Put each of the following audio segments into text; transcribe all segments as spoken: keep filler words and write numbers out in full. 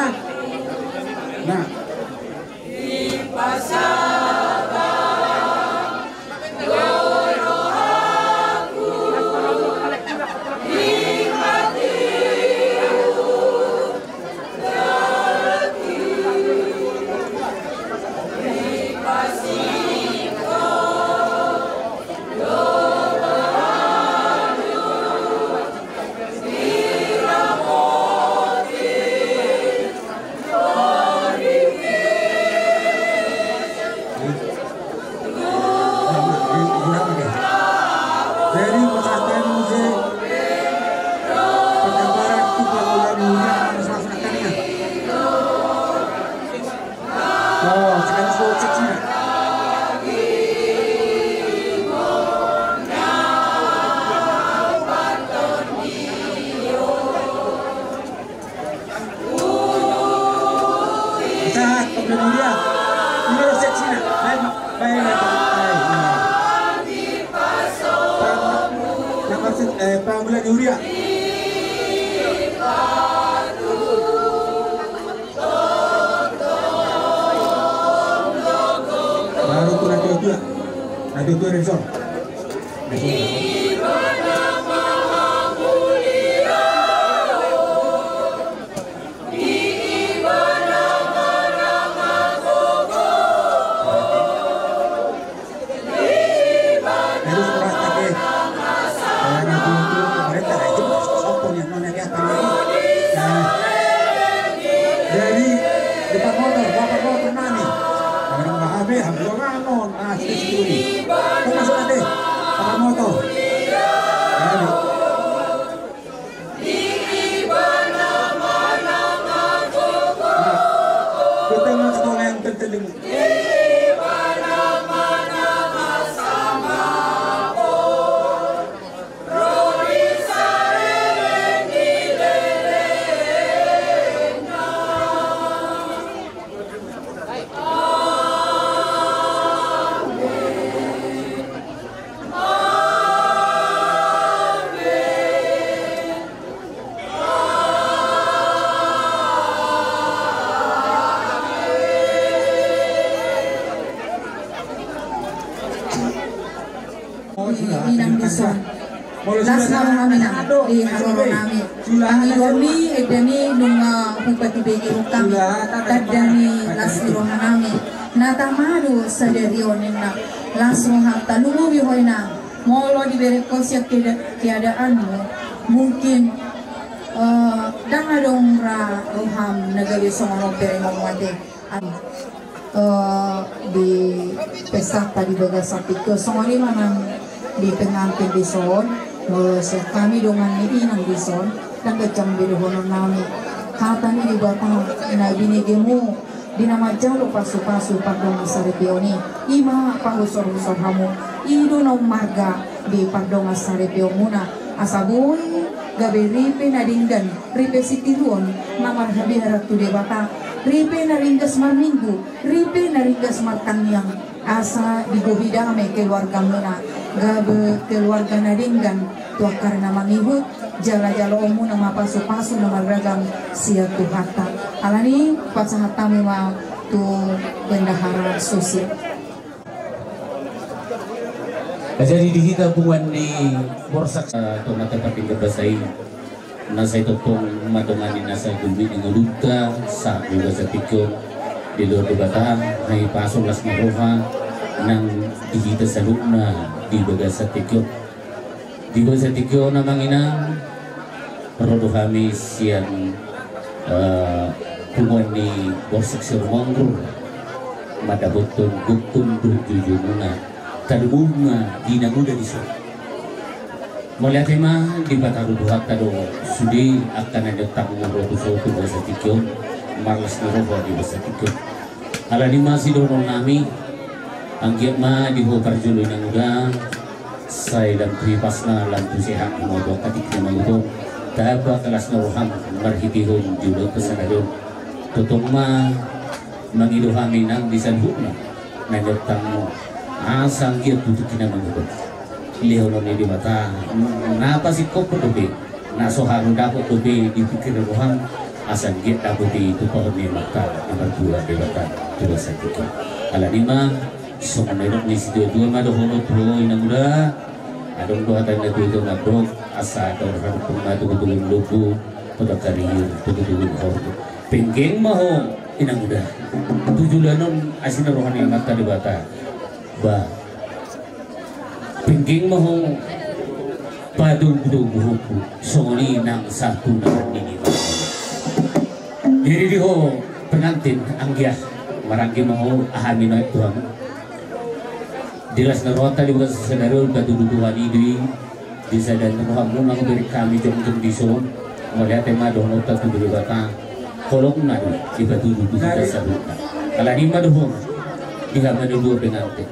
Nah. Jadi, pasahat hami muse panggambaran tu pangula ni huria, pasahat hami. Oh, sekarang sudah cek sini. Pasahat pangula ni huria. Ini lo seksi na. Baik, baik, baik, baik. Pang-, pang-, eh, pangula ni huria. Baru tu na tua-tua. Na tua-tua dari son. Dari son. Jadi, di parmotor, bapak motor nami. Orang bahabe, hambuangan on, nah, sini sini. Termasuk nanti, bapak motor. Las ma roha nami nang di haroro nami. Pangidoan ni eda ni nunga hupatubege hami tanda ni las ni roha nami. Na tama do sadari on ninna. Las rohanta, lumobi ho inang. Molo dibereng ho sian keada-, keadaanmu, mungkin, eh, ndang adong ra roham na gabe songon on berengonmu ate. Eh, di pestanta di bagasan tingki on, songon i ma nang di pengantin dison. Molo sian hami dongan ni inang dison, ndang ganjang be dohonon nami. Hata ni Debata na binegemu di na manjalo pasupasu pardongan saripeon i, i ma pahusorhusor hamu. I do na ummarga di pardongan saripeonmuna, asa boi gabe ripe na denggan, ripe sitiruon na marhabiaran tu Debata, ripe na ringgas marminggu, ripe na ringgas martangiang, asa digohi dame keluargamuna, gabe keluarga na denggan tu angka ari na mangihut, jala jaloonmuna ma pasupasu na marragam sian Tuhanta. Alani i pasahat hami ma tu bendahara sosial. Jadi di hita punguan ni Borsak, eh, tu mata pating basa i. Na sai tongtong mandongani na sai gumi di ngolunta sahat di bagasan tingki on. Dilehon Debata ma i pasu las ni roha nang di hita saluhutna di bagasan tingki on. Di bagasan tingki on amang inang, ro do hami sian, eh, punguan ni Borsak Sirumonggur mandapothon gokhon dohot jujumuna. Tarlumobi ma di na muda dison. Mauliate ma, dipataru Tuhanta do sude angka na niontangmu ro tu son tu bagasan tingki on, marlas ni roha di bagasan tingki on. Alani i ma sidohonon nami, anggiat ma di ho parjolo inang uda, sai lam tu hipasna, lam tu sehat, molo tu angka tingki na mangihut on, tamba las ni roham marhitehon joloan tu sadari on. Tongtong ma mangido hami nang di saluhutna na niontangmu, asa anggiat tu tingki na mangihut on lehonon ni Debata na pasingkophon dope, na so haru dapot dope di pingkiran roham, asa anggiat dapot i tu pahomuna na martua Debata tu bagasan tingki on. Alani i ma, songon na nidok ni situatua ma dohonon tu ho inang uda, adong do hata ni natuatua mandok, asa taur harumpung ma togutogu ni lombu, patangkari togutogu ni horbo. Penggeng ma ho inang uda tu joloan on asi ni roha ni Amanta Debata. Ba, penggeng ma ho padogudogu hombu, songon i nang sahat tu na marnini. Jadi di ho pengantin, anggia, maranggi ma ho, aha ni nuaeng tu hamu. Di las ni rohanta di bagasan sadari on, patudu Tuhan i do i, di sada ni rohamuna hubereng hami jongjong dison. Mauliate ma dohononta tu Debata, holongna do i dipatudu tu hita saluhutna. Alani i ma dohonon di hamu na dua pengantin.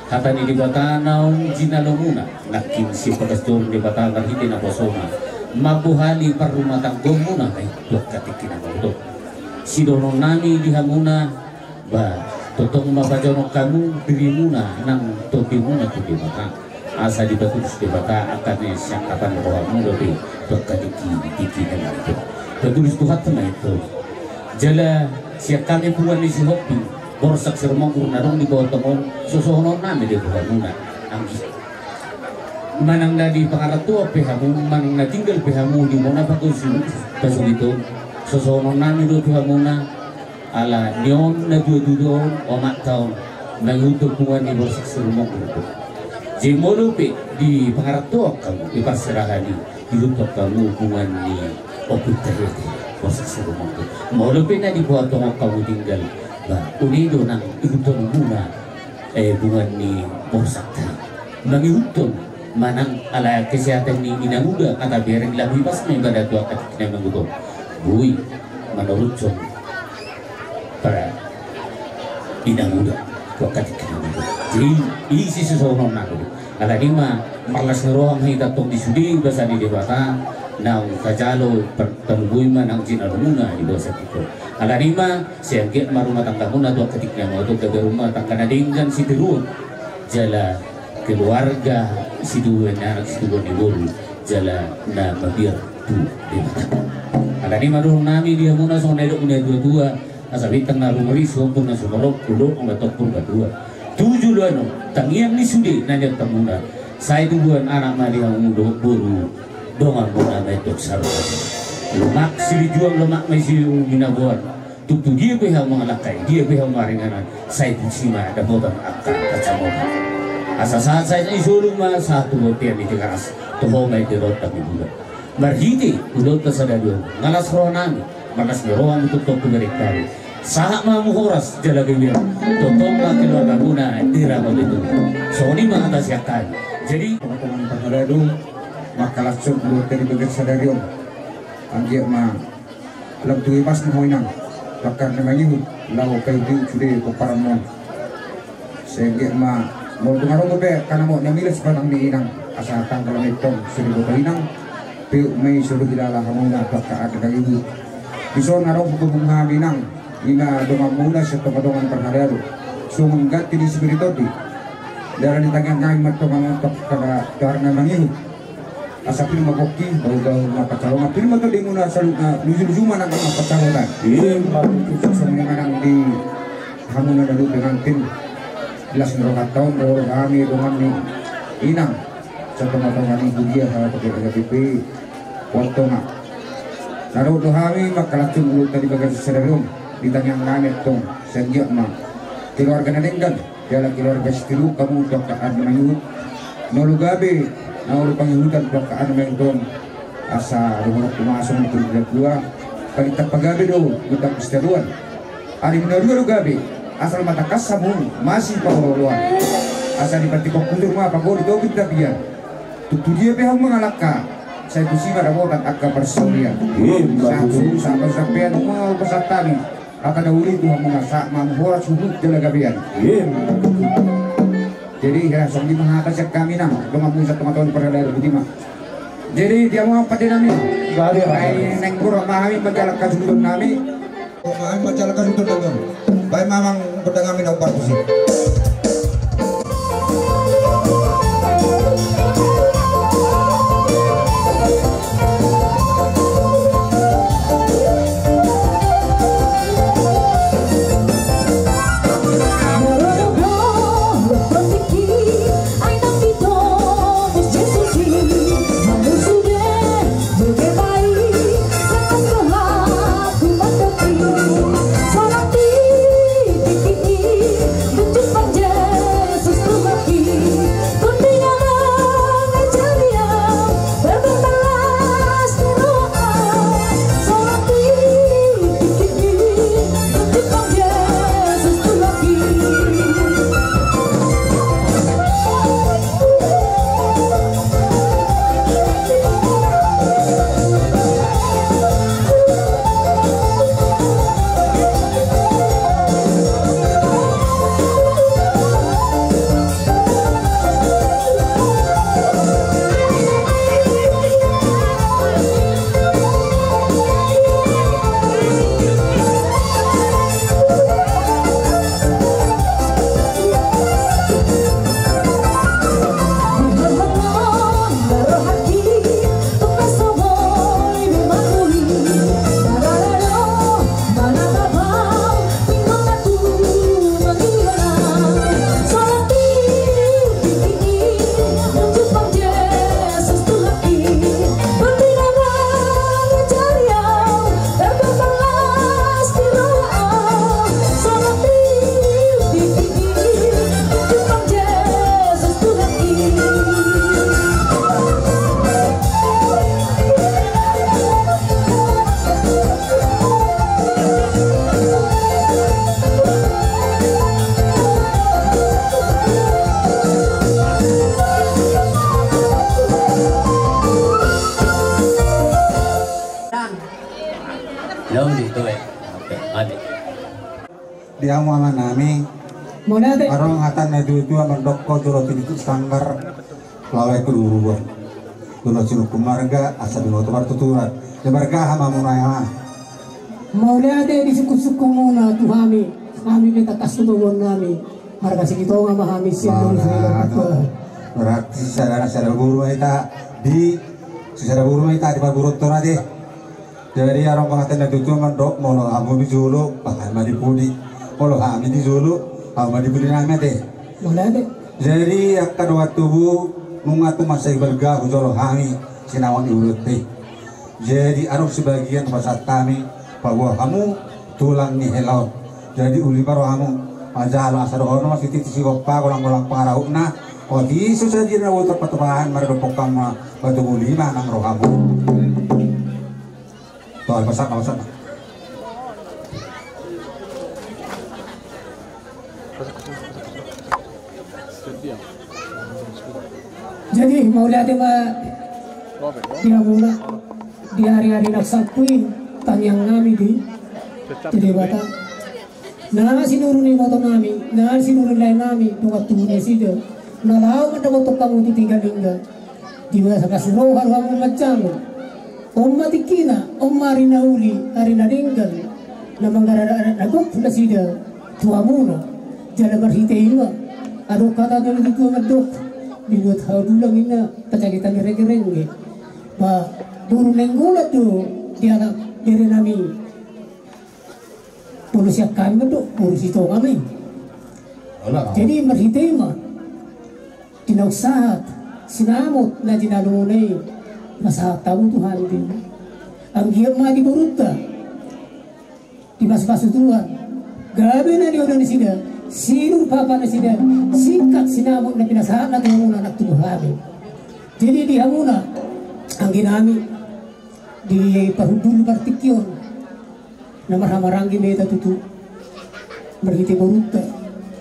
Hata ni Debata naung jinalomuna, nangkin sian bagas joro ni Debata marhite naposona, mambohali parrumatanggaonmuna ma i tu angka tingki na mangihut on. Sidohonon nami di hamuna, ba, tongtong ma pajonok hamu dirimuna nang tondimuna tu Debata, asa dipatulus Debata angka na siangkapan rohamuna dope tu angka tingki, tingki na mangihut on. Patulus Tuhanta ma i tu. Jala sian hami punguan ni Sihombing Borsak Sirumonggur na adong di Baotong on, sosohonon nami do tu hamuna, anggi. Manang na di pangarantoan pe hamu, manang na tinggal pe hamu di bona pangkon sulu pasogit on, sosohonon nami do tu hamuna, ala ni on na tuatua on, omakta on, mangihuthon punguan ni Borsak Sirumonggur do. Jadi molo pe di pangarantoan hamu, di parserahan i, ihuthon hamu punguan ni ompunta hete, Borsak Sirumonggur. Molo pe na di Baotong on hamu tinggal, ba, on i do nang ihuthonmuna, eh, punguan ni Borsakta i. Mangihuthon, manang ala kesehatan ni inang uda, hata bereng lam hipas ma ibana tu angka tingki na mangihut on. Boi, manoruthon para inang uda, tu angka tingki na mangihut on. Jadi, i sisosohonon nami do. Alani i ma, marlas ni roha ma hita tong di sude basa ni Debata, naung tajalo, par-, tarlumobi ma nang jinalomuna di bagasan tingki on. Alani i ma, sai anggiat ma rumah tanggamuna tu angka tingki na mangihut on gabe rumah tangga na denggan sitiruon. Jala keluarga situbuan ni anak situbuan ni boru, jala na mabiar tu Debata. Alani i ma dohonon nami di hamuna songon na nidok ni natuatua, asa bintang na rumorisi, ombun na sumorop, dolok na tompul batua. Tu joloan on, tangiang ni sude na niontangmuna, Sai tubuan anak ma di hamu dohot boru, dongan bona ma i tu sadari on. Lomak silinjuang, lomak ma i siuminabon. Tung tu dia pe hamu mangalangka i, dia pe hamu maringanan, sai tusi ma dapotan angka pansamotan. Asa sahat sahat ni solu ma sahat tu bontean ni Tigaras, toho ma i tu rondang ni bulan. Marhite ulaonta sadari on, mangalas roha nami, mangalas ni roha ni tongtong tu berek nami. Sahat ma hamu horas jala gabe, tongtong ma keluarga muna dera ma betul. Songon i ma hata sian hami. Jadi, teman-teman parhalado, mangalashon ulaonta di bagas sadari on. Anggiat ma lam tu ipas ni ho inang, bakar na mangihut, lao paihut-ihut sude pomparanmon. Sai anggiat ma molo tung adong dope angka na mok na milas batang ni inang, asa tanggal na mintong soriboto inang, peu ma i so dohot ilala hamuna tu angka ari na mangihut. Dison adong hugabung hami inang, i ma donganmuna sian tonga-tonga ni parhalado. Songon ganti ni sipir ni tondi, ndada ni tangiang nami ma antong antong angka na mangihut. Asa pir ma pongki, bahul-bahul ma pansalongan, pir ma tondimuna saluhutna, luju-luju ma nang angka pansamotan. Ima tutu. Songon i ma nang di hamuna na dua pengantin, las ni rohanta on, ro hami dongan ni inang, sian tonga-tonga ni huria, hata P P P Puan Tonga. Na dohot do hami mangalashon ulaonta di bagas sadari on, di tangiang nami antong, sai anggiat ma keluarga na denggan jala keluarga sitiruon hamu tu angka ari na mangihut. Na olo gabe, na olo pangihutan tu angka ari na mangihut on, asa dohonon hamu ma songon na nidok ni natua-tua, paling tamba gabe do gondang sitadoan. Arimuna dua do gabe, asal ma tangkas hamu masipaolo-oloan. Asa dipantikhon hujur ma pangoli topi tapian. Tung tu dia pe hamu mangalangka, sai tusi ma dapotan angka parsaulian. Ima tutu. Sahat tu, sahat tu sampean, hamu ma pasahat hami. Hata na uli tu hamuna, sahat ma hamu horas, huhut jala gabean. Ima tutu. Jadi, ya, songon i ma hata sian hami nang donganmu sian tonga-tonga ni parhalado, boti ma. Jadi, dia ma pande nami. Gabe, gabe. Ai naeng boru ma hami manjalankan susuton nami. Boru ma hami manjalankan susuton nami. Baen ma amang gondang nami na umbar tusi. Di hamu amanami. Mauliate. Adong hata ni natua-tua mandok, tu roti ni sanggar, laho tu huruan. Tulang sinungkun marga, asa binoto partuturan. Di marga hamuna i ma. Mauliate di sungkun-sungkunmuna tu hami. Hami pe tangkas tu toguan nami. Marga Sigitonga ma hami sian Doli Sumedang. Berarti sada, sada boru ma hita di, sada boru ma hita di paguruon tona de. Jadi adong hata ni natua-tua mandok, molo hamu di jolo, bahen ma di pudi. Molo hami di jolo, hamu ma di pudi nami ate. Mauliate. Jadi angka dongan tubu, Nunga tung mansai balga hujolo hami sinamot ni boruonta i. Jadi adong sebagian pasahat hami paboa hamu tulang ni hela on. Jadi uli ma rohamu manjalo asa dohonon ma sititi sigompa, golang-golang pangarahutna. Oti so sadia na boi tarpatupa, maradophon hamu ma batu boli manang rohamu. Tuhan, pasahat ma, pasahat ma. Jadi mauliate ma di hamuna di ari-ari na salpu i, tangiang nami di, di Debata. Na sinuru ni iboto nami, na sinuru ni lae nami, dongan tubu nasida, na laho mandapothon hamu tu Tinggalingga. Di bagasan las ni roha do hamu manjalo. On ma tingkina, on ma ari na uli, ari na denggan, na mangaradada adat na gok nasida tu hamuna. Jala marhite i ma adong hata ni natuatua mandok: Binuat hau dulang, ninna, pajaget hami renggerengge. Ba boru Nainggolan do di anak bere nami. Boru sian hami mandok, boru Sitonga ma i. Jadi marhite i ma di naung sahat sinamot na jinalumuna i, pasahat hamu tu hami do i. Anggiat ma di borunta dipasupasu Tuhan, gabe na nioda nasida, sinur papa nasida, singkat sinamot na pinasahatna tu hamuna anak tubu hami. Jadi di hamuna anggi nami di parhundul partingkian, na marhahamaranggi ma hita tutu marhite borunta.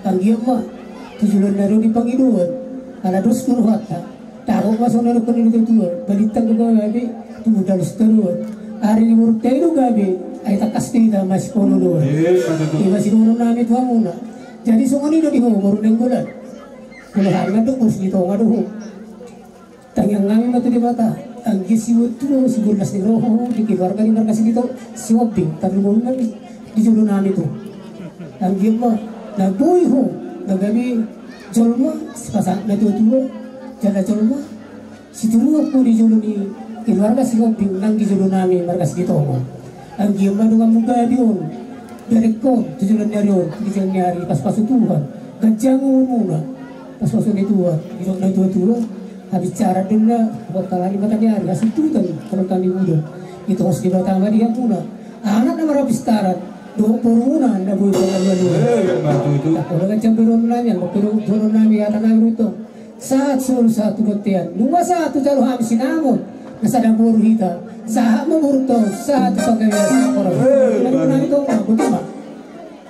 Anggiat ma tu joloan ni ari on di pangidoan, ala dos do rohanta. Dapot ma songon na nidok ni natuatua: Balintang do gabe, tubu dalos taruan. Ari ni borunta i do gabe, ai tangkas do hita masipaolooloan. Ima sidohonon nami tu hamuna. Jadi songon i do di ho boru Nainggolan. Molo hami mandok boru Sitonga do ho. Tangiang nami ma tu Debata, anggiat siboan tua, siboan las ni roha ho di keluarga ni marga Sihombing, tarlumobi ma di jolo nami tu. Anggiat ma na boi ho na gabe jolma sipasahat natuatua, jala jolma situruan ho di jolo ni keluarga Sihombing nang di jolo nami marga Sitonga. Anggiat ma donganmu gabe on, berengkon tu joloan ni ari on, tu joloan ni ari, pasupasu Tuhan, ganjang umurmuna, pasupasu ni Tuhan. Didok natuatua, habisaran do na, hot halani mata ni ari, hasundutan, holong tani muda. Ditongos Debata ma di hamuna anak na marhapistaran dohot borumuna na boi pangalualuan. Olo ganjang berengkon nami, anggo berengkon nami, hata nami do i tong. Sahat solu sahat tu bontean. Nunga sahat hujalo hami sinamot na sada boru hita. Sahat ma borunta on, sahat tu panggabean, sahat tu parhorasan. Nami tong, boti ma.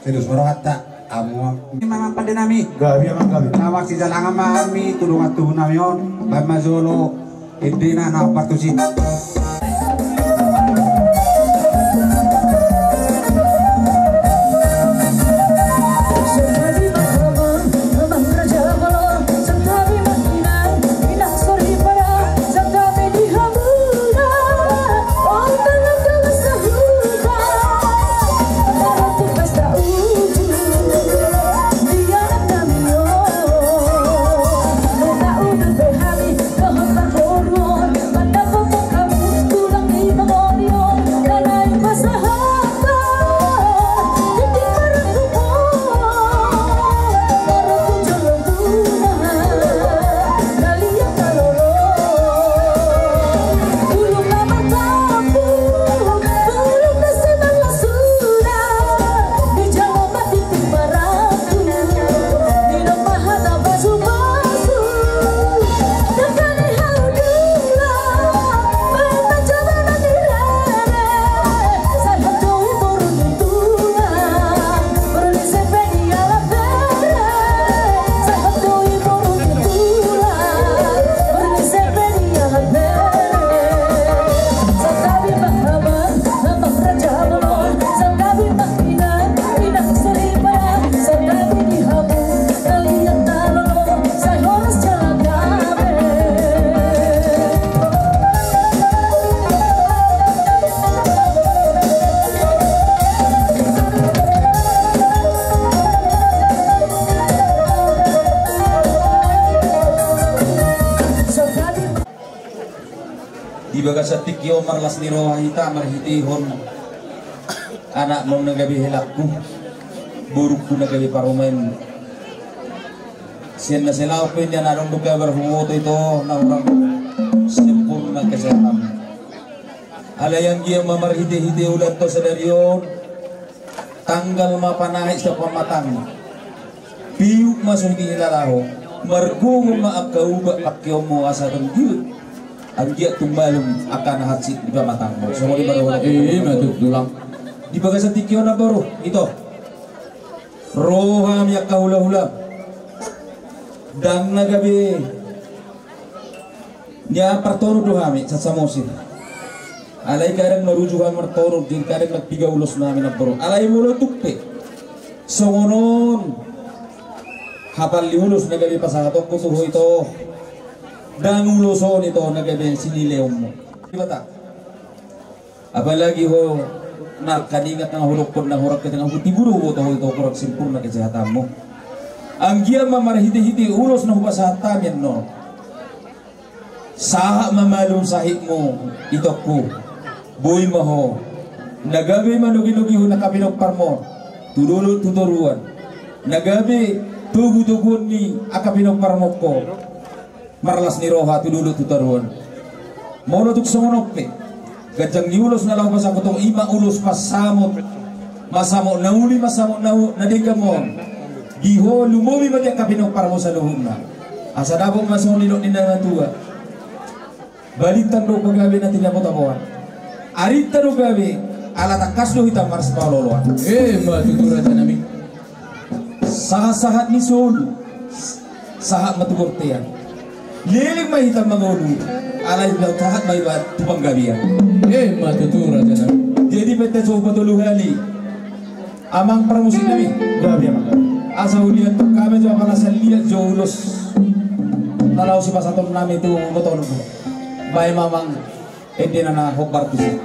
Serius ma rohanta. Amu ma. Ima ma pande nami. Gabe, amang, gabe. Nama sijalangan ma hami tu dongan tubu nami on. Baen ma jolo. Intina na partusi. Di bagasan tingki on marlas ni roha hita marhitehon anakmu na gabe helangku, borungku na gabe parumaenmu. Sian na sai laho pe nian adong do kabar huboto ito na hurang sempurna kesehatan. Alai anggiat ma marhite-hite ulaonta sadari on, tanggal ma panahit sian pamatangna. Piuk ma so hinilalaho, margogo ma angka ubat pangkeonmu asa tonggiut. Anggiat tung malum angka na hansit di pamatangmu. Songon i ma dohonon. Ima tutu tulang. Di bagasan tingki on, amangboru, ito. Ro hami angka hula-hula. Ndang na gabe nian partoru do hami, sasamosir. Alai kadang maruju hami martoru, jadi kadang ndang piga ulos nami, amangboru. Alai molo tung pe songon on, hapal ni ulos na gabe pasahatonku tu ho ito. Ndang ulos on ito na gabe sinileonmu. Debata. Apalagi ho na angka ninna na hudokkon na hurang ketengahan, tibu do huboto ho ito hurang sempurna kesehatanmu. Anggiat ma marhite-hite ulos na hupasahat hami annon, sahat ma malum sahitmu, itongku. Boi ma ho na gabe manogi-nogihon angka pinomparmu tu dolok tu toruan, na gabe togu-toguon ni angka pinomparmungko. Marlas ni roha tu dolok tu toruan. Molo tung songon on pe, ganjang ni ulos na laho pasahatonku, ima ulos pansamot, mansamot na uli, mansamot na u-, na denggan ma on. Di ho lumobi ma di angka pinomparmu saluhutna. Asa dapot ma songon nidok ni na matua: Balintang do pagabe na tinabo-taboan, arinta do gabe ala tangkas do hita marsipaolo-oloan. Ima tutu, rajanami. Sahat-sahat ni solu, sahat ma tu bontean. Leleng ma hita mangolu, alai sahat ma iba tu panggabean. Ima tutu, rajanami. Jadi pe hita jo patolu hali, amang parmusiknami. Gabe, amang, gabe. Asa huliat tu hami jo, apala sai liat jo ulos na laho sipasahatonnami tu botoonmu. Baen ma, amang. Ende na na hombar tusi.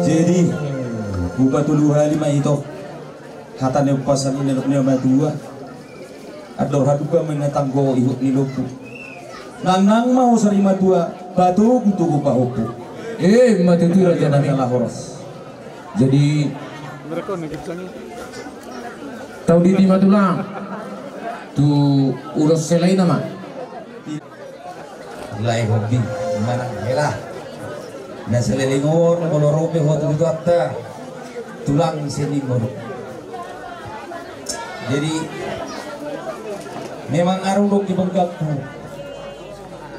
Jadi, hupatolu hali ma ito. Hata ni umpasa ni na didok ni matua: Andor haduan ma ninna tanggo, ihut ni lombu. Nangnang ma ho sarimatua, patogu-togu pahompu. Ima tutu, rajanami. Ala horas. Jadi, tau didi ma tulang tu ulos selai nama. Alai hobi manang hela. Na saleleng on molo ro pe ho tu situanta, tulang, sian i molo. Jadi memang adong do di banggaku.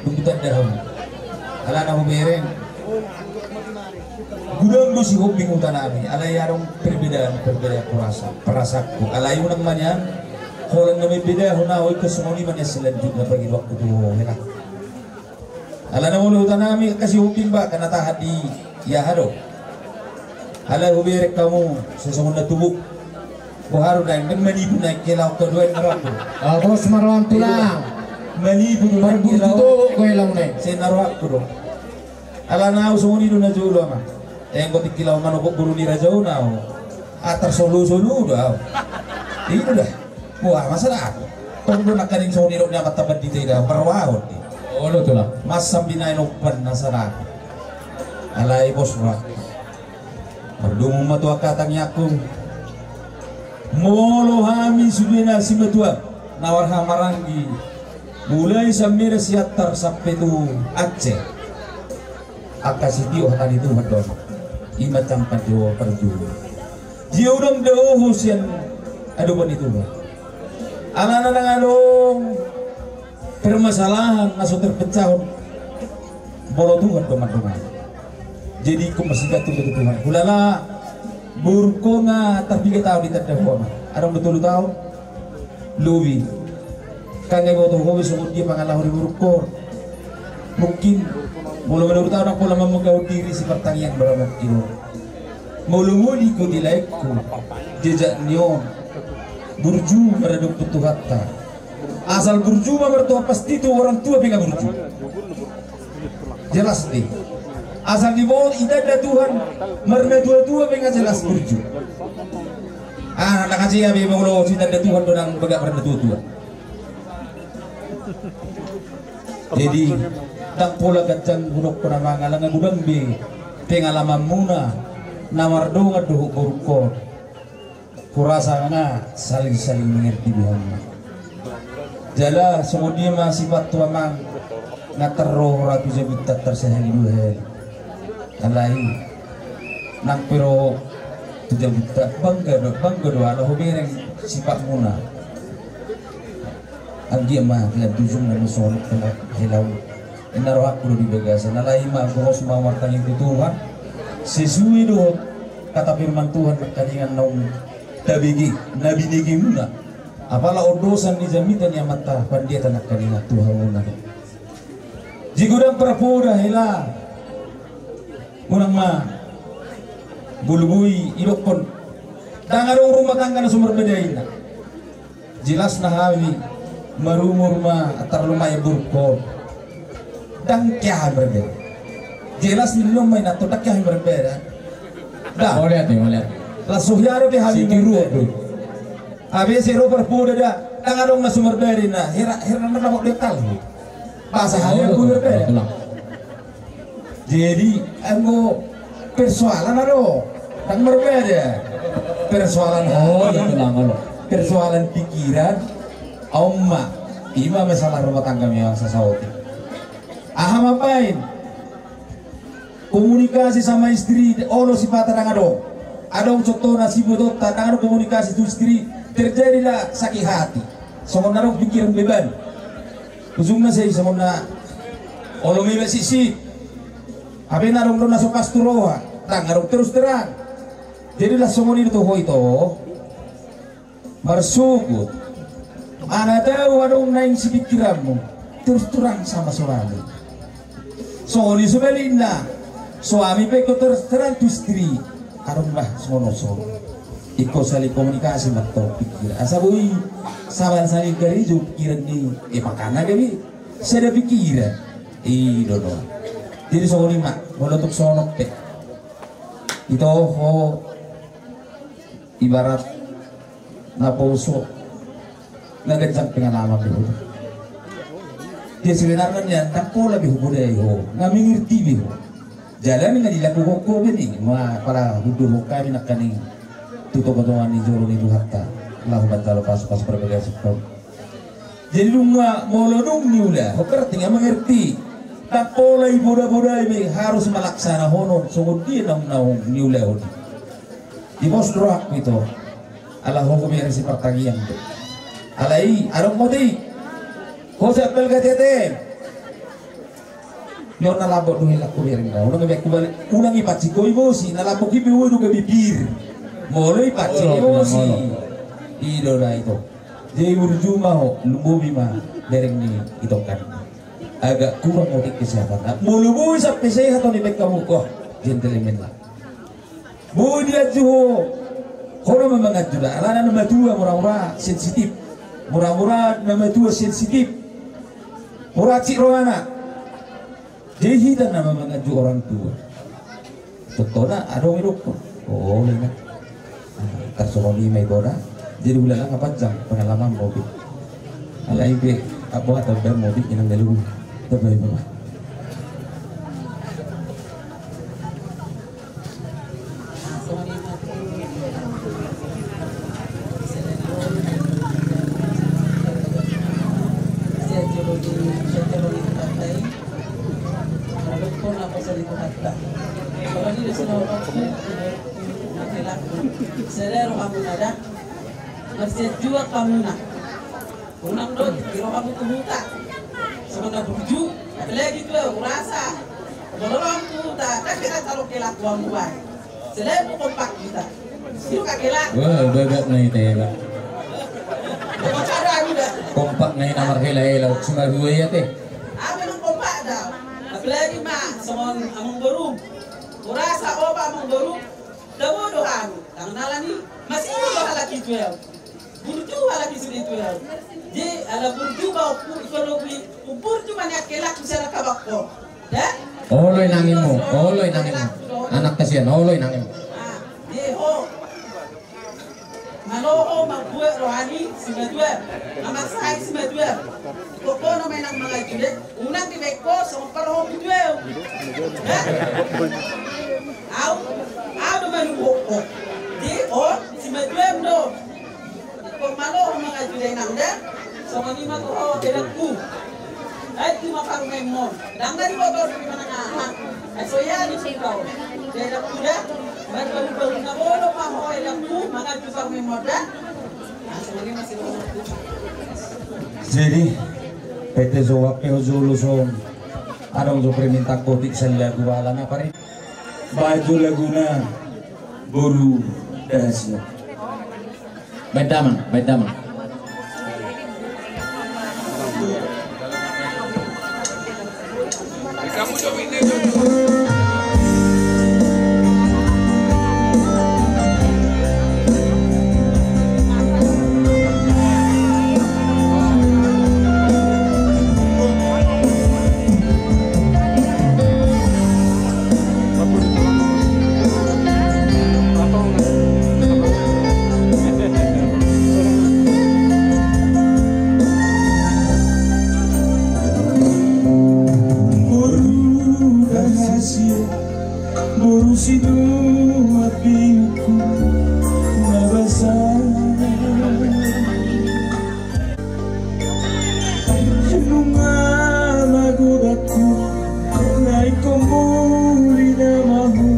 Dung tanda ho. Alana hubereng. Godang do sihombing huta nami, alai adong perbedaan, perbedaan perasa-, perasaanku. Alai unang ma nian holan na mambedahon ahu, ingkon songon i ma nian selanjutna pangidoanku tu ho, hela. Alana molo huta nami angka sihombing ba, angka na tahan di aha do. Alai hubereng hamu, sai songon na tubu. Boha do naeng, naeng manipu naeng hela on, keduaen na rohangku. Ah, bos, marroham tulang. Manipu do naeng hela on. Parbututo ko hela on naeng. Sai na rohangku do. Alana ahu songon i do na jolo, amang. Enggo tingki laho manopot boru ni raja on ahu, atar solu-solu do ahu. I do da. Wah, masalah. Tong do nangkaning songon i dok ni amanta pandita i da, marrohahon di. Olo, tulang. Masa binaen umpan na sada. Alai bos, wah. Mardomu ma tu angka tangiangku. Molo hami sude na simatua, na marhahamaranggi, mulai sian Medan, Siantar sampe tu Aceh. Angka sitio hata ni Tuhan do. I ma jampan jo parjolo. Dia unang daoho sian adopan ni Tuhan. Alana ndang adong permasalahan na so terpecahon molo Tuhan do mandongani. Jadi ingkon masigantung do tu Tuhan. Hulala borungkon nga tarpiga taon ditanda hona. Adong do tolu taon. Lobi. Kan nga iboto ho be songon dia pangalaho ni borungkon. Mungkin molo menurut au ndang pola mamanggaon diri sipartangiang do ra mungkin. Molo modi ingkon dilaengku jejak ni on, burju ma ra dohot Tuhanta. Asal burju ma martua, pasti tu orang tua pe nga burju. Jelas dei. Asal diboto itanda Tuhan marnatuatua pe nga jelas burju. Ah, ndang aja be molo sitanda Tuhan do nang bagak marnatuatua. Jadi ndang pola ganjang hudokkon amang, ala nga godang be pengalamanmuna na mardongan dohot borungkon. Hurasa nga saling-saling mengerti be hamu. Jala songon dia ma sipat tu amang, nga tar ro hita tu jabunta tar sahali dua hali. Alai nang pe ro tu jabunta bangga do, bangga do ala hubereng sipatmuna. Anggiat ma hea tujungna songon hela on. Inna rohangku do di bagasan. Alai ma, gomos ma martangiang tu Tuhan sesuai dohot hata firman Tuhan nangkaningan naung tabege, na binegemuna. Apala ondosan ni jamita ni amanta pandita nangkaningan tu hamuna do. Jigudang parpoda hela. Unang ma boloboi idokkon ndang adong rumah tangga na so marbada inna. Jelas na hami marumur ma antar lumayan borungkon. Ndang hea hami marbada. Jelas ni lomai na to ndang hea hami marbada. Da. Mauliate, mauliate. Langsung hiaro pe hami. Sitiruon do. Abe se ro parpoda da. Ndang adong na so marbada inna. Hera, hera na dapat dekal. Bahasa hami. Oh, aku marbada. Betul. Jadi anggo persoalan adong, ndang marbada. Persoalan hati, persoalan pikiran, on ma. Ima masalah rumah tangga memang sasaotik. Aha mambaen? Komunikasi sama istri, olo sipata ndang adong. Adong contohna sibotonta, ndang adong komunikasi tu istri, terjadilah sakit hati. Songon na adong pikiran beban. Ujungna sai songon na olo meme sisi. Hape na adong do na so pas tu roha, ndang adong terus terang. Jadi las songon i do tu ho ito. Marsogot. Ana tau adong naeng sipikiranmu. Terus terang sama suami. Songon i sebalikna. Suami pe ingkon terus terang tu istri. Adong bah songon on songon. Ingkon saling komunikasi ma tong pikiran. Asa boi saban saling karejo pikiran ni. Eh, makana gabe sada pikiran. I do do. Jadi songon i ma, molo tung songon pe. Ito ho ibarat na poso. Nga ganjang pengalaman be ho. Dia sebenarna nian ndang pola be hubodai ho, nga mengerti be ho. Jala nga dilakuhon ho be ni ma pala hundul ho kami nangkaning tu tonga-tonga ni joro ni Tuhanta. Laho manjalo pasu-pasu parbagason ho. Jadi dung nga molo dung niula ho berarti nga mengerti. Ndang pola iboda-bodai be harus malaksanahonon songon dia naung naung niulahon. Di pos do rohangku ito. Ala ho hubereng sipartangiang do. Alai adong moti. Ho sian Balga T T M. Yo na lambok do hela hubereng da. Unang ipancing ho emosi, na lambok i pe udu gabe pir. Molo ipancing emosi. I do da ito. Jadi burju ma ho, lumobi ma bereng ni ito kan. Agak kurang otik kesehatan. Molo boi sampe sehat on ibaen hamu, wah, gentleman lah. Boi dianju ho. Ho na manganju da, alana na matua mura-mura sensitif. Mura-mura na matua sensitif. Mura cik rohana. Jadi hita na manganju orang tua. Contohna adong idokkon. Oh, inna. Tarsongon i ma ito da. Jadi ulala nga panjang pengalaman mobil. Alai be, apa kata be mobil inang dalu. Coba ibu. Sedero hamuna da, marsianjuang hamuna. Unang do di rohamu tu huta. Songon na burju, apalagi tu hurasa. Molo rohamu tu huta, kan kita taruh ke lakuan buai. Selain tu kompak kita. Itu kakela. Wah, babak na ita ya, Pak. Kompak na ita marhela-hela, cuma dua ya teh. Apa nang kompak da? Apalagi ma, songon amang boru. Hurasa oba amang boru. Tabo do hami, tangan alani, masih do halak itu ya. Burju halak itu itu ya. Di ala burju ba ukur, kalau beli ukur cuma ni akelak bisa ada kabak ko. Ya? Olo inangmu, olo inangmu. Anak kasihan, olo inangmu. Ah, di ho. Malo ho mambuat rohani si Madua. Amat sai si Madua. Pokokna menang mangajule. Unang dibaen ho songon parhobot tu au. Au, au do manungkun ho. Di ho si Madua do. Ingkon malo ho mangajule nang da. Songon i ma tu ho edangku. Ai tu ma parumaenmon. Dang dari botol di mana ngaha. Ai so ia di sini kau. Edangku da. Baru-baru na bolo ma ho edangku mangajule parumaenmon da. Jadi, pete jawab pe ho jolo son. Adong jo permintaan kotik sella dua ala na pari. Baju laguna boru dahasiak. Baik damang, baik damang. Boru dahasiak, boru sidohot biungku na basa. Nunga magodangku, na ingkon muli na mahu.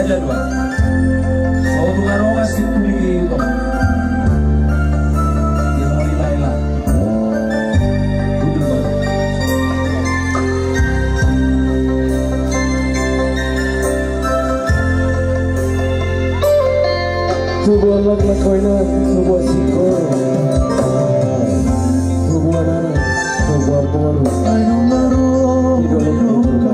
Jadwal. Sotung arongas itu di itu. Dia mau dilaila. Udah. Tubuan lak lak koina, tubuan singkor. Tubuan anak, tubuan boru. Ayo ngaro. Di dalam tubuan.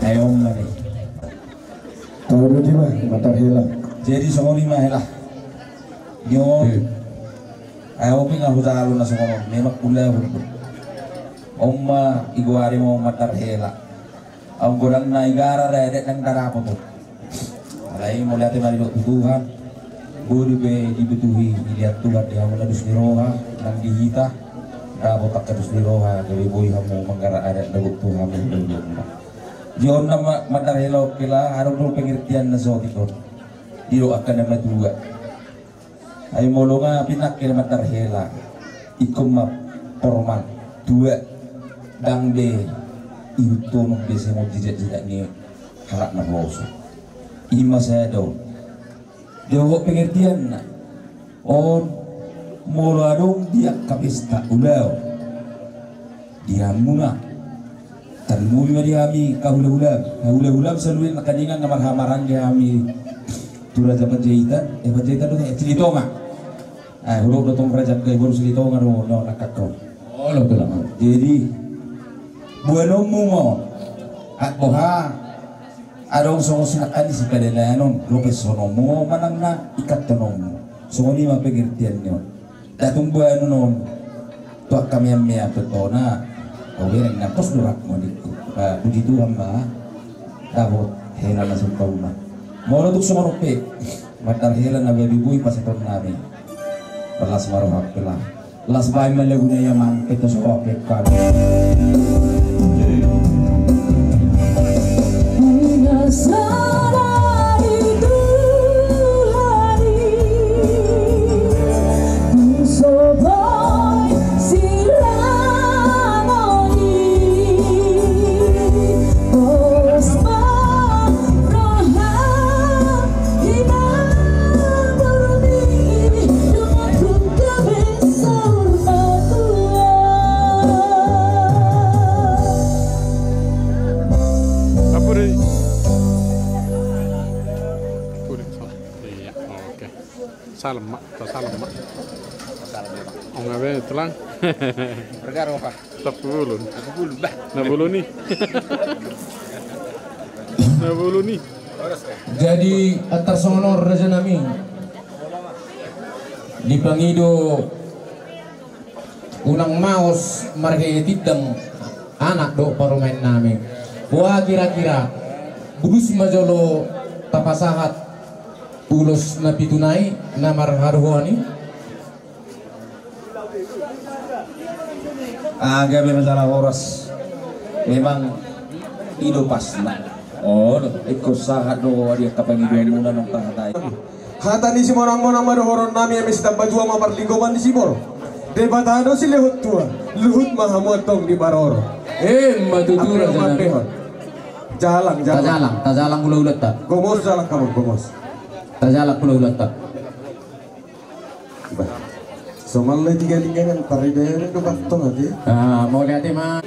Ayo, mari. Tahu dulu, Bang, Matar Hela. Jadi, songon i ma, Hela. Nyo. Iya. Ayo, ope nga hutalo na songon on. Memang pula hutalo. Oma, igoari ma Matar Hela. Aung godang na igara da, dek nang darapo tu. Alai mauliate ma didok tu Tuhan. Boi pe dibutuhi, dilihat Tuhan di hamu na dos ni roha, nang di hita. Dapot angka dos ni roha, gabe boi hamu manggarar adat dohot tu hamu dohot. Di on na ma-, Matar Hela, oke lah, adong do pengertian na sotik on. Didok angka na matua. Ai molo nga pinangke Matar Hela, ingkon ma porman, tua, ndang be ihuthon be songon jijak-jijak ni halak na poso. I ma sada on. Dohot pengertianna on, molo adong di angka pesta ulaon di hamuna, tarlumobi ma di hami angka hula-hula. Hula-hula saluhutna, nangkaningan nga marhahamaranggi hami tu Raja Panjaitan, eh, Panjaitan do, eh, Silitonga. Eh, hudok do tong Raja Anggai Boru Silitonga do, no, nangkakau. Oh, lo, tulang. Jadi, boanonmu ma on. At boha, adong songon sinangkani sipadalanon, lopeshononmu ma on manang na ikattononmu. Songon i ma pengertian ni on. Datung boanon on tu angka meam-meam, tona. Au bereng na pos do rap moniku. Ba, puji Tuhan ma. Dapot hela na sumpauna. Molo tung songon on pe, Matar Hela na babi boi pasahaton nami. Las ma roham pe lah. Las baen ma lagu na ia mang pe, tasohot pe kan. Ampun, Ri. Ampun, Ri. Salah. Iya, oke. Salam, Mak. Salam, Mak. Salam, ya, Mak. Ong abe, tulang. Bergaro, Pak. Tap bulun. Tap bulun, bah. Na bulun i. Na bulun i. Jadi, antar songon on, raja nami. Dipangido unang maos marhite tindang anak dohot parumaen nami. Boha kira-kira, bulus ma jolo tapasahat ulos na pitu nai na marhadohoan i? Ah, gabe masalah horas. Memang i do pasna. Oh, ingkon sahat do di angka pangidoanmuna naung tahatai. Hata ni simonang-monang ma dohononnami, eme sitambatua ma parlinggoman ni sibor. Debata do silehon tua, luhut ma hamu antong di parorot. Emma tutu, rajanami. Jalang, jalang. Tajalang, tajalang hulahulanta. Gomos jalang hamu, gomos. Tajalang hulahulanta. Bah. Somalna tiga linggangan, paridayan do bantong ate. Ah, mauliate ma.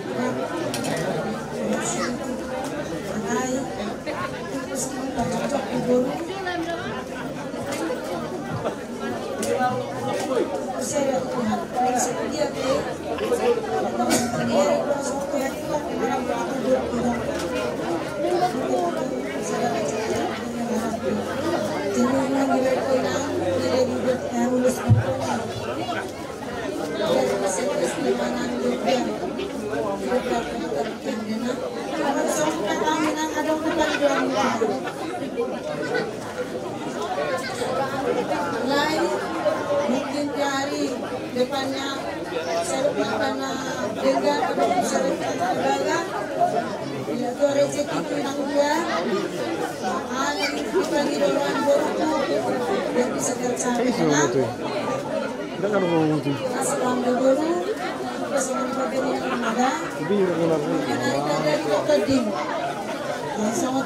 Lain, mungkin di hari depannya, saya lupa karena denggan atau saya lupa karena gagal. Bila tua rezeki itu hilang dia, ada yang kita di dalam boruku, yang bisa kerja. Kita kan mau itu. Asal ambil boru, pasangan pakai yang ada. Kita dari Kota Ding. Langsung.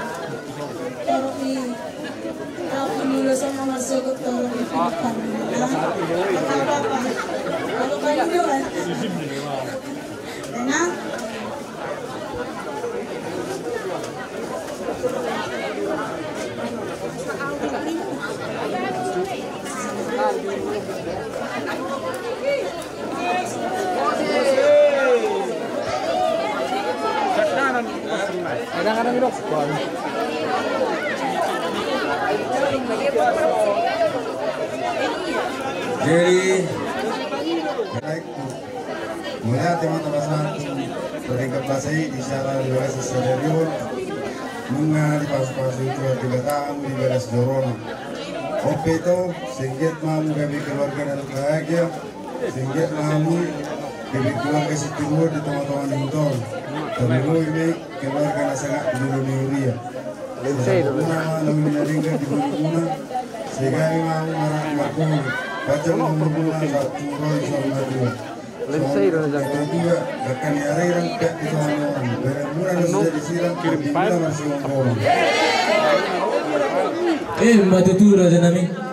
Torop ni, torop ni mula sama masuk ke torop ni Filipan. Apa-apa. Kalau banyak kan. Enak. Jadi, baik, mauliate ma tu Debata, tu Debata i di sala di bagasan sadari on, nunga dipasupasu Tuhan Debata hamu di bagas jorona. On pe ito, sengget ma hamu gabe keluarga na bahagia. Sengget ma hamu gabe keluarga sitiruon di tonga-tonga ni huta on. Tarlumobi ma i keluarga na sangap di jolo ni huria. Sai gabe ma hamu na uli na denggan di ngolumuna. Sai gabe ma hamu marhaha marboru. Panjang ma umurmuna, sahat tu ro di saur matua. Dangka ni ari rang pek di tonga ni ari. Badanmuna na so jadi sirang, kirim muna marsiombaon. Emma tutu, rajanami.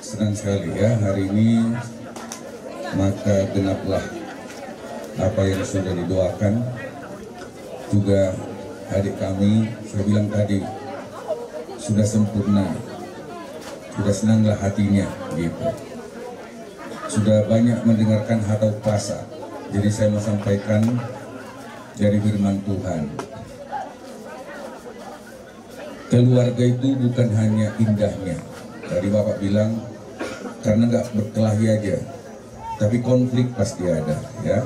Senang sekali ya hari ini, maka genaplah apa yang sudah didoakan. Juga adik kami, saya bilang tadi, sudah sempurna, sudah senanglah hatinya, gitu. Sudah banyak mendengarkan hata upasa. Jadi saya mau sampaikan dari firman Tuhan. Keluarga itu bukan hanya indahnya. Tadi Bapak bilang, karena nggak berkelahi aja, tapi konflik pasti ada, ya.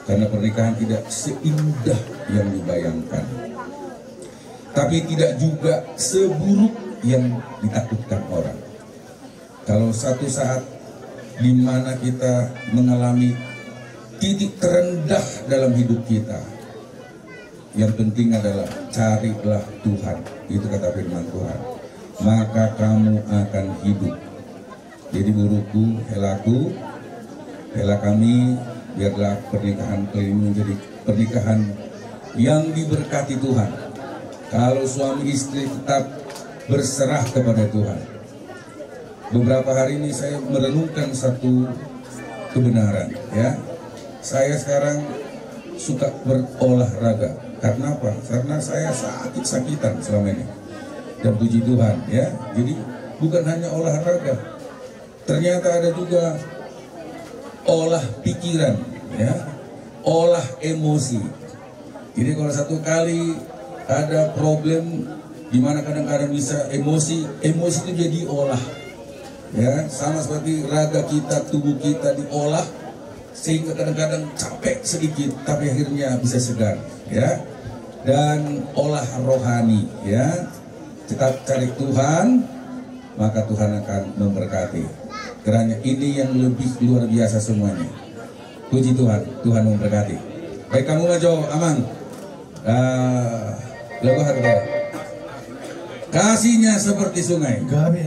Karena pernikahan tidak seindah yang dibayangkan, tapi tidak juga seburuk yang ditakutkan orang. Kalau satu saat di mana kita mengalami titik terendah dalam hidup kita, yang penting adalah carilah Tuhan, itu kata firman Tuhan. Maka kamu akan hidup. Jadi boruku, helaku, hela kami, biarlah pernikahan kalian menjadi pernikahan yang diberkati Tuhan. Kalau suami istri tetap berserah kepada Tuhan. Beberapa hari ini saya merenungkan satu kebenaran, ya. Saya sekarang suka berolahraga. Karena apa? Karena saya sakit-sakitan selama ini. Dan puji Tuhan, ya. Jadi bukan hanya olahraga. Ternyata ada juga olah pikiran, ya. Olah emosi. Jadi kalau satu kali ada problem di mana kadang-kadang bisa emosi, emosi itu jadi olah. Ya, sama seperti raga kita, tubuh kita diolah sehingga kadang-kadang capek sedikit tapi akhirnya bisa segar, ya. Dan olah rohani, ya. Tetap cari Tuhan, maka Tuhan akan memberkati. Kiranya ini yang lebih luar biasa semuanya. Puji Tuhan, Tuhan memberkati. Baik, kamu maju, Amang. Ah, lagu harga. Kasihnya seperti sungai. Gabe.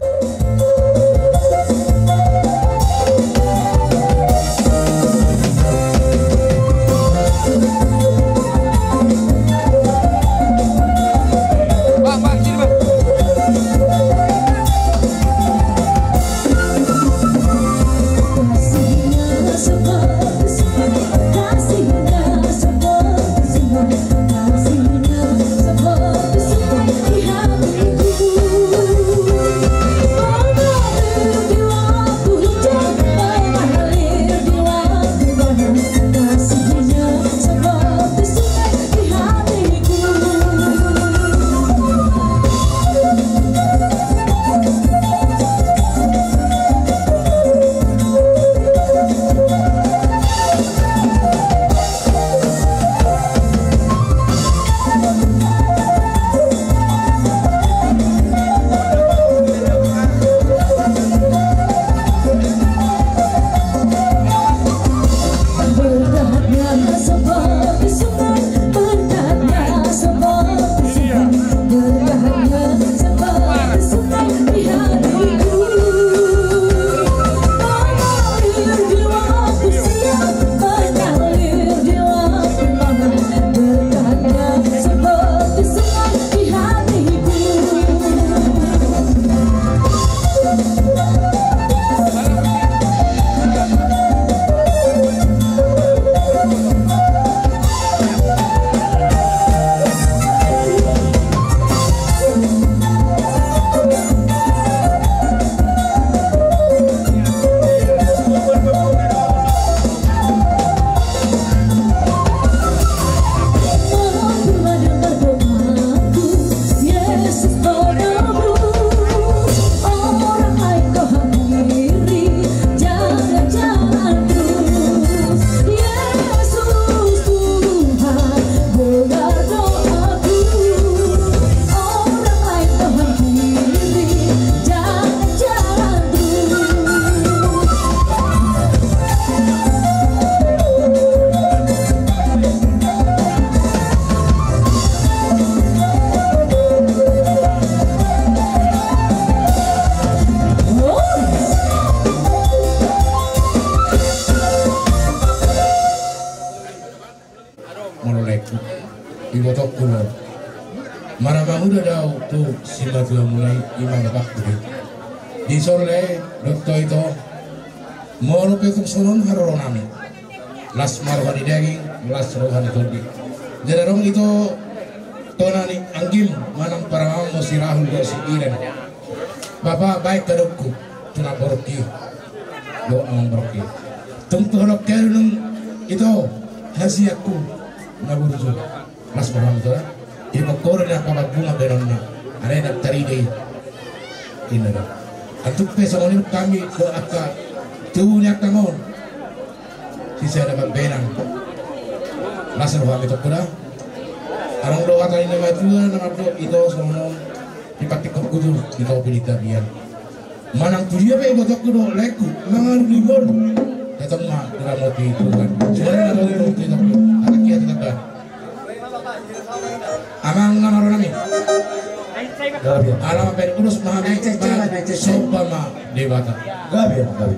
Maramanguda do au tu simatuamuna i, ima bapakku do i. Dison lae, dohot ho ito, molo pe tung songon on haroronami, las ma roha ni daging, las roha ni tondi. Jadi adong ito tona ni anggim manang paramangmo si Rahul dohot si Iren. Bapa, baen hadokku tu na borokki dohot na mamborokki. Tung tu holong keru nung ito hasianku na burju. Las ma roham ito da. Jadi pokokna angka parbunga baenonna. Alai na tarida i. Inda da. Antuk pe songon i hami dohot angka tubu ni angka on. Sisada mambaen. Las roham ito da. Adong do hata ni na matua na mandok ito songon on. Di patik kukutu ito pilih tabian. Manang tu dia pe ibotongku dohot laengku mangalului ngolu. Tetap ma diramoti Tuhan. Suara na tau tu tetap. Anak ia tetap dah. Amang nama ronami. Gabe. Alam pen urus mahami. Gabe. Somba ma Debata. Gabe, gabe.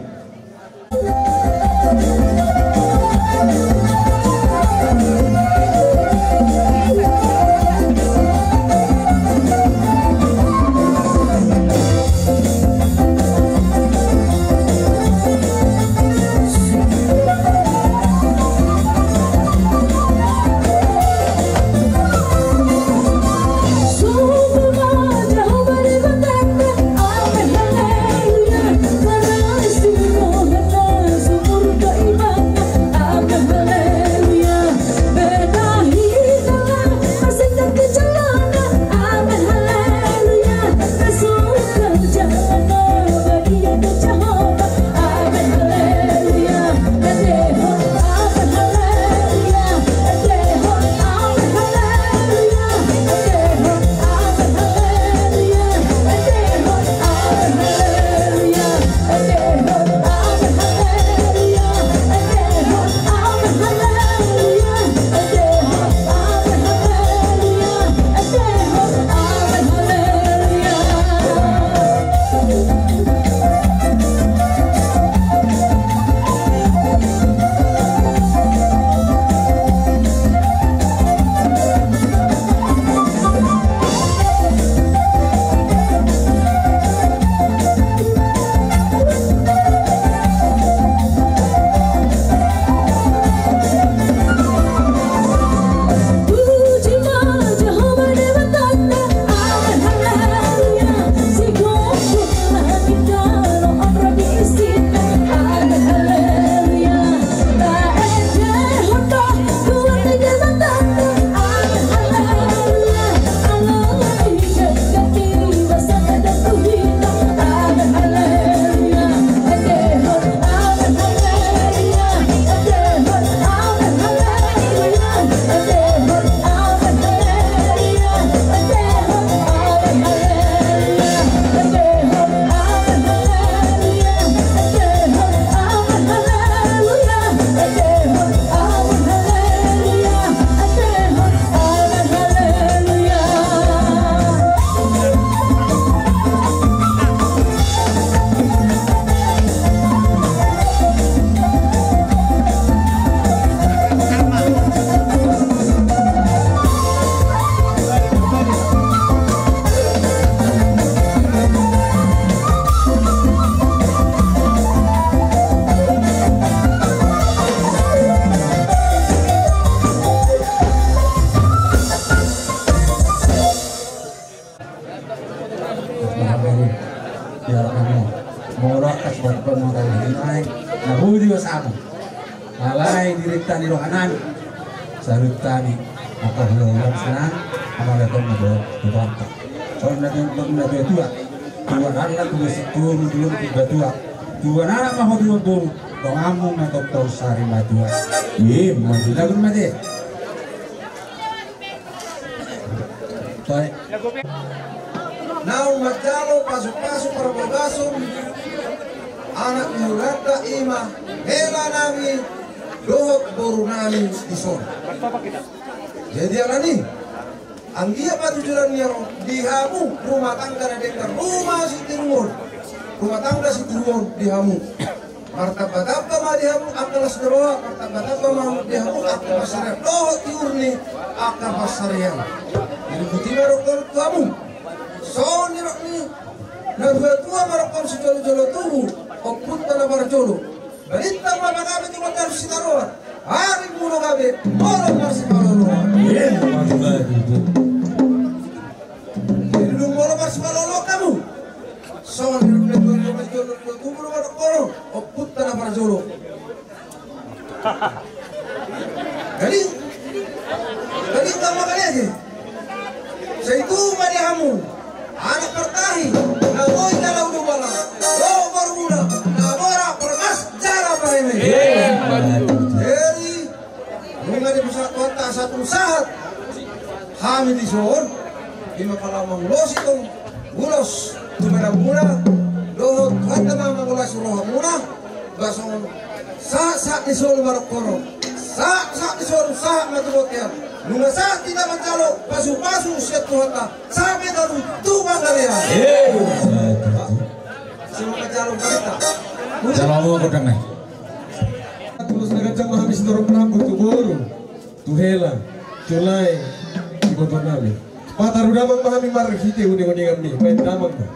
Molo angka surat pamoralin ai na budi basamu. Alai dirinta ni rohanami. Saluhutnami angka hulahula senang. Amala tong na do tubanta. Songon na tong na do tua. Tua nalla tua sitoru dulu tiga tua. Tua nana maho tua boru. Donganmu na tong tau sari matua. Ima dinagun mate. Naung manjalo pasupasu parbabason anak ni hulanta ima hela nami dohot boru nami dison. Jadi alani anggiat ma tujuan ni ro di hamu rumah tangga na denggan, rumah sitiruon, rumah tangga sitiruon di hamu. Martamba-tamba ma di hamu angka las ni roha, martamba-tamba ma di hamu angka pansarian dohot tiur ni angka pansarian. Diputi ma roham tu hamu. Songon nidok ni natuatua ma roham sijolojolo tubu, ompunta na parjolo. Balintang ma pagabe tu mata sitaroan. Ari muna gabe, molo marsipaloloan. Jadi dung molo marsipaloloan hamu. Songon nidok ni natuatua ma sijolojolo tubu, roham ma roham, ompunta na parjolo. Jadi, jadi tama kalege. Sai tubu ma di hamu anak partahi, na boi jala ulu bala, dohot boru muna, na mora parmas jala pareme. Jadi, nunga dipasahat Tuhanta sahat tu sahat hami dison, ima pala mangulosi tong ulos tu badan muna, dohot Tuhanta ma mangulosi roha muna. Ba songon sahat, sahat ni solu ma roham, sahat, sahat ni solu, sahat ma tu bontean. Nunga sahat hita manjalo pasupasu sian Tuhanta, sampe talu tu panggabean. Sima manjalo hita. Jalo hamu godang nai. Tudos na ganjang ma hami sitorop rambu tu boru, tu hela, tu lae, ibotonami. Pataru damang ma hami marhite uninguninganmi, baen damang ma.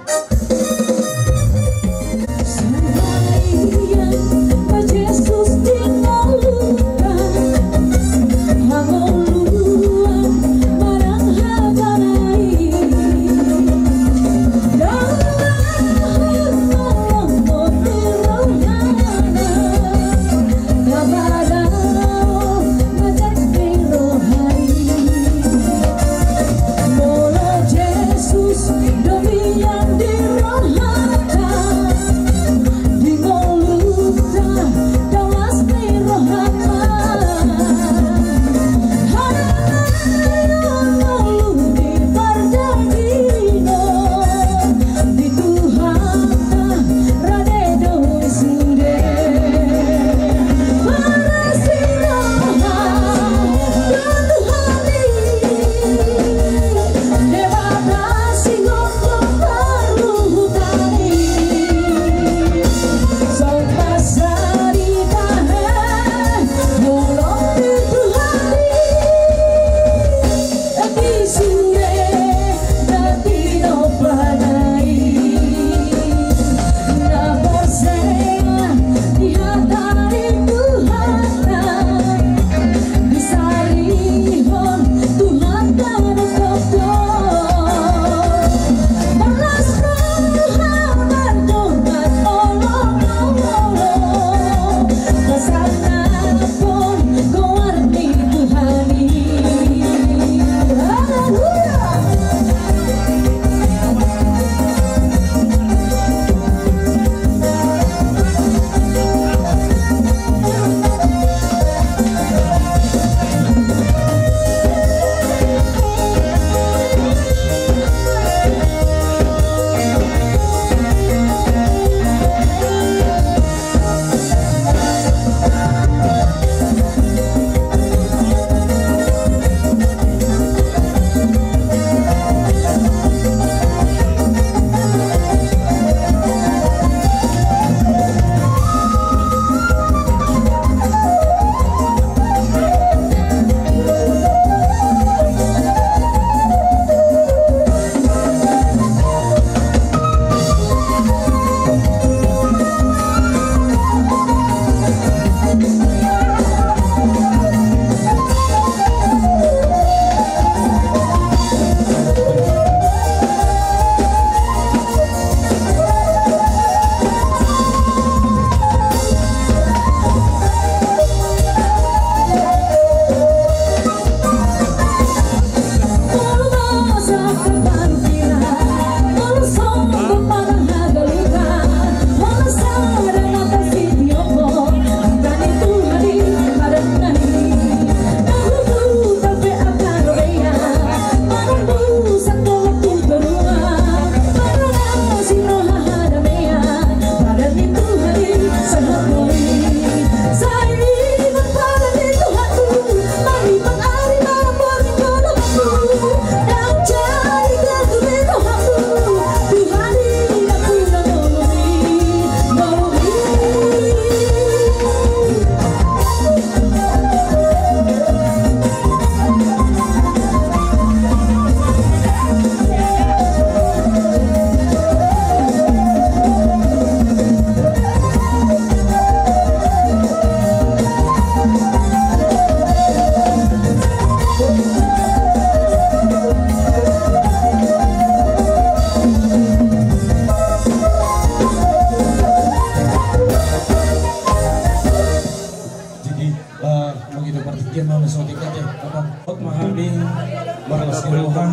Marlas ni roha,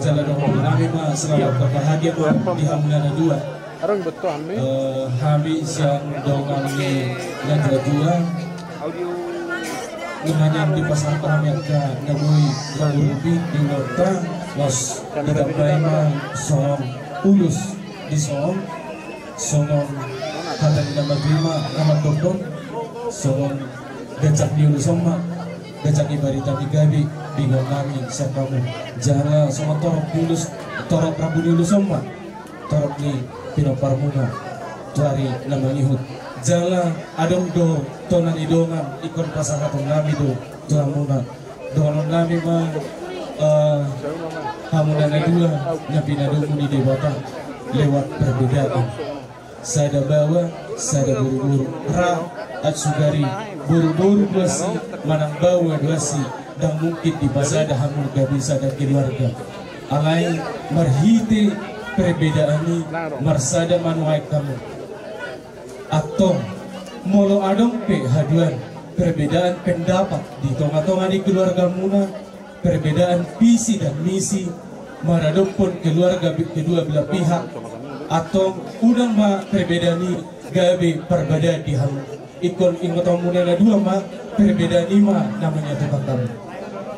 jala dohonon nami ma selamat berbahagia di hamuna na dua. Eh, hami sian dongan ni na dua-dua, nuaeng dipasahat hami angka na boi rambu rupi di ulaonta, laos ditambai ma songon ulos di son, songon hata ni na martua ma na mandok, songon ganjang ni ulos on ma ganjang ni barita ni gabe di dongan nami sian hamu. Jala songon torop ni ulos, torop rambu ni ulos on ma torop ni pinomparmuna tu ari na mangihut. Jala adong do tona ni dongan ingkon pasahaton nami do tu hamuna. Dohonon nami ma, eh, hamuna na dua na pinadomu ni Debata lewat perbedaan. Sada baoa, sada boruboru. Ra, aut sugari boruboru do asi manang baoa do asi, ndang mungkin dipasada hamu gabe sada keluarga. Alai marhite perbedaan i marsada ma nuaeng hamu. Antong, molo adong pe haduan perbedaan pendapat di tongatonga ni keluargamuna, perbedaan visi dan misi maradophon keluarga be-, kedua belah pihak, antong unang ma perbedaan i gabe parbadaan di hamu. Ingkon ingotonmuna na dua ma, perbedaan i ma na manyatuhon hamu.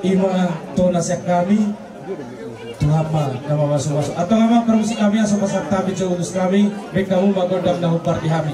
I ma tona sian hami. Tuhan ma na mamasumasu. Antong amang parmusik hami, asa pasahat hami jo ulos nami, baen hamu ma gondang na hombar di hami.